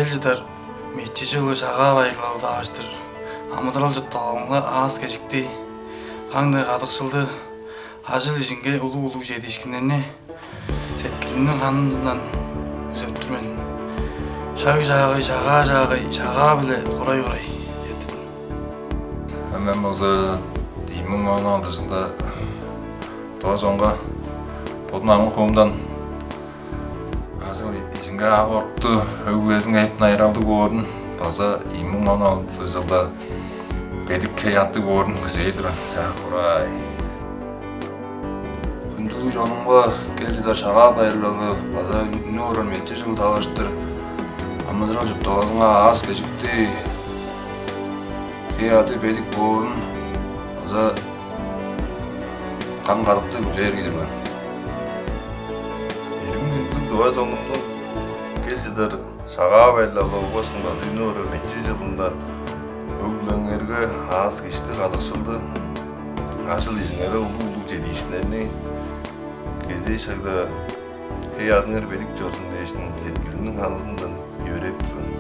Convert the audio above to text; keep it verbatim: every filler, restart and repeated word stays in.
Чыдар мечи чылы Шагаа байырлалы таварыштыр амыдырал-чуртталгазынга аас-кежикти, каң-дег кадыкшылды, ажыл-ижинге улуг-улуг чедиишкиннерни сеткилимниң ханызындан күзеп тур мен. Шаг-шаагай, шагаа-шаагай, шагаа-биле курай-курай четтирдим. А мен болза ийи муң он алды чылда тыва чонга бодум амгы хуумдан ажыл-ижинге ак орукту, өг-бүлезинге эп-найыралдыг боорун база ийи муң он алды чылда бедик хей-аъттыг боорун күзээр турган. Чаа, курай. Хүндүлүг чонумга кел чыдар Шагаа байырлалы база үнүп орар мечи чылы таварыштыр амыдырал-чуртталгазынга аас-кежикти, хей-аъды бедик боорун база каң-кадыкты күзээр кижи-дир мен. Ийи муң хүндүлүг тыва чонумнуң кел чыдар Шагаа байырлалы болгаш база үнүп орар мечи чылында өг-бүлеңерге аас-кежикти, кадыкшылды, ажыл-ижиңерге улуг-улуг чедиишкиннерни, кезээ шагда хей-аъдыңар бедик чорзун дээштиң сеткилимниң ханызындан йөрээп тур мен.